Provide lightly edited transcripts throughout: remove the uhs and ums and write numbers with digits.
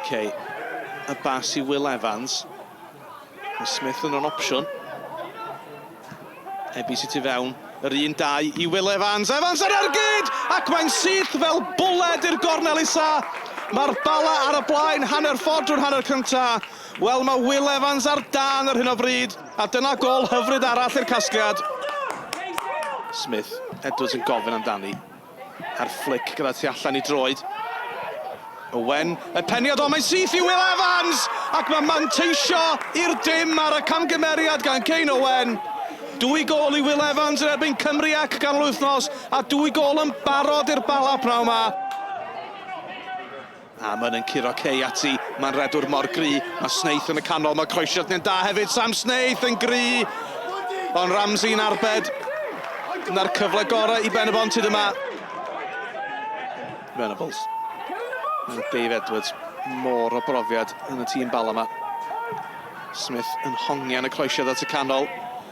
Kay. Y bas i Will Evans. Mae Smith yn o'n opsiwn. Ebi sydd tu fewn. Yr un dau i Will Evans. Evans ar ergyd! Ac mae'n syth fel bwled i'r gornel isa. Mae'r Bala ar y blaen hanner ffordd drwy'r hanner cynta. Wel, mae Will Evans ar dân ar hyn o bryd, a dyna gôl hyfryd arall i'r casgliad. Smith, Edwards yn gofyn amdani. A'r fflic gyda tu allan i droed. Owen, y peniad o, mae'n syth i Will Evans! Ac mae manteisio i'r dim ar y camgymeriad gan Kane Owen. Dwy gôl i Will Evans yn erbyn Cymru ac ganol wythnos, a dwy gôl yn barod i'r Bala pnawn 'ma. Amon yn curo Kay ati, mae'n redwr mor gry, mae Snaith yn y canol, mae croesiad yn da hefyd, Sam Snaith yn gry, ond Ramsey'n arbed. Na'r cyfle gorau i Ben-y-bont hyd yma. Venables. Mae Dave Edwards mor o brofiad yn y tîm Bala yma. Smith yn hongian y croesiad at y canol.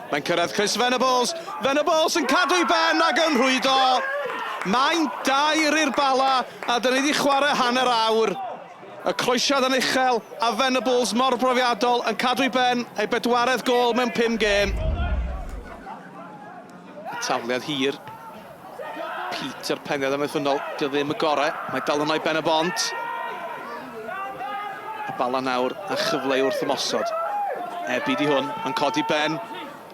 Mae'n cyrraedd Chris Venables. Venables yn cadw ei ben ac yn rhwydo. Mae'n dair i'r Bala a dyn ni wedi chwarae hanner awr. Y croesiad yn uchel a Venables mor brofiadol yn cadw ei ben, ei bedwaredd gôl mewn pum gêm. Y tafliad hir. Peter peniad amddiffynnol, dio ddim y gorau, mae dal yno i Ben y Bont. Y Bala nawr a chyfle i wrth ymosod. Ebi di hwn, yn codi ben,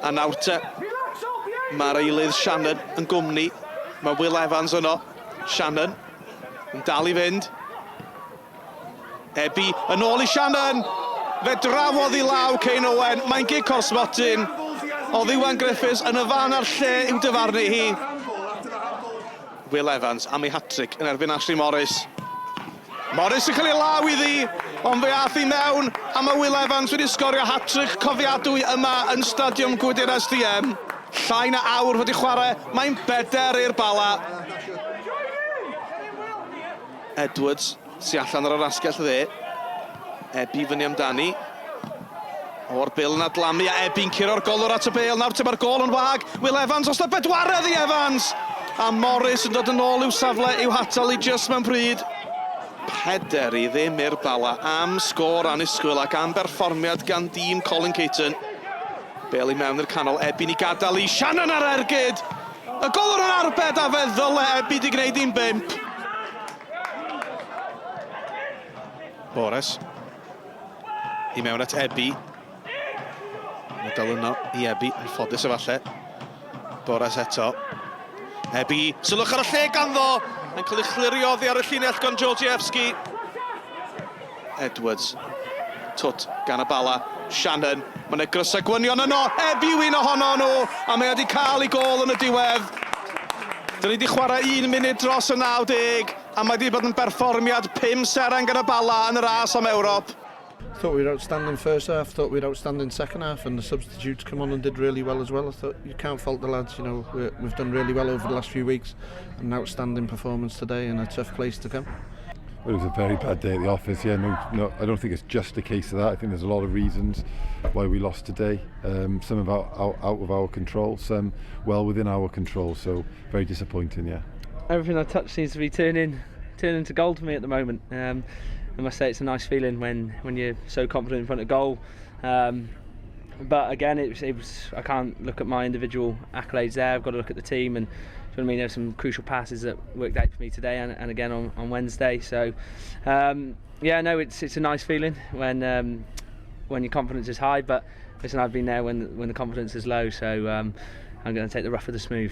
a nawr te, mae'r eilydd Shannon yn gwmni. Mae Will Evans yno, Shannon yn dal i fynd. Ebi yn ôl i Shannon! Fe drawodd i law Kane Owen, mae'n gic o'r smotyn. Oedd Iwan Griffiths yn y fan a'r lle i'w dyfarnu hi. Will Evans am ei hat-trick yn erbyn Ashley Morris. Morris yn cael ei law iddi, ond fe ath i mewn, a mae Will Evans wedi sgorio hat-trick cofiadwy yma yn Stadiwm Gwydir SDM. Llai na awr wedi chwarae, mae'n bedair i'r Bala. Edwards sy allan ar yr asgell dde. Ebi fyny amdani. O'r bêl yn adlamu a Ebi'n curo'r golwr at y bêl. Nawr te mae'r gôl yn wag. Will Evans os na bedwaredd i Evans! A Morris yn dod yn ôl i'w safle i'w hatal i jyst mewn pryd. 4 i ddim i'r Bala am sgôr annisgwyl ac am berfformiad gan dîm Colin Caton. Bêl i mewn i'r canol, Ebi'n i gadael i Shannon ar ergyd! Y golwr yn arbed a fe ddyle Ebi 'di gwneud hi'n bump. Bores. I mewn at Ebi. Mae dal yno i Ebi, yn ffodus efallai. Bores eto. Ebi, sylwch ar y lle ganddo! Mae'n cael ei chlirio oddi ar y llinell gan Georgievski. Edwards. Twt gan y Bala. Shannon. Mae 'na grysau gwynion yno. Eb yw un ohono nhw. A mae o 'di cael ei gôl yn y diwedd. Dyn ni 'di chwarae un munud dros y 90 a mae 'di bod yn berfformiad pum seren gan y Bala yn y ras am Ewrop. Thought we were outstanding first half, thought we were outstanding second half, and the substitutes come on and did really well as well. I thought you can't fault the lads, you know, we've done really well over the last few weeks. An outstanding performance today in a tough place to come. Well, it was a very bad day at the office. Yeah, no, no, I don't think it's just a case of that. I think there's a lot of reasons why we lost today. Some of our, out, out of our control, some well within our control. So very disappointing, yeah. Everything I touch seems to be turning turning to gold for me at the moment. I must say it's a nice feeling when, when you're so confident in front of goal. But again, it was, it was I can't look at my individual accolades there. I've got to look at the team and do you know what I mean? There's some crucial passes that worked out for me today and, and again on, on Wednesday. So yeah, no, it's it's a nice feeling when when your confidence is high. But listen, I've been there when when the confidence is low. So I'm going to take the rough with the smooth.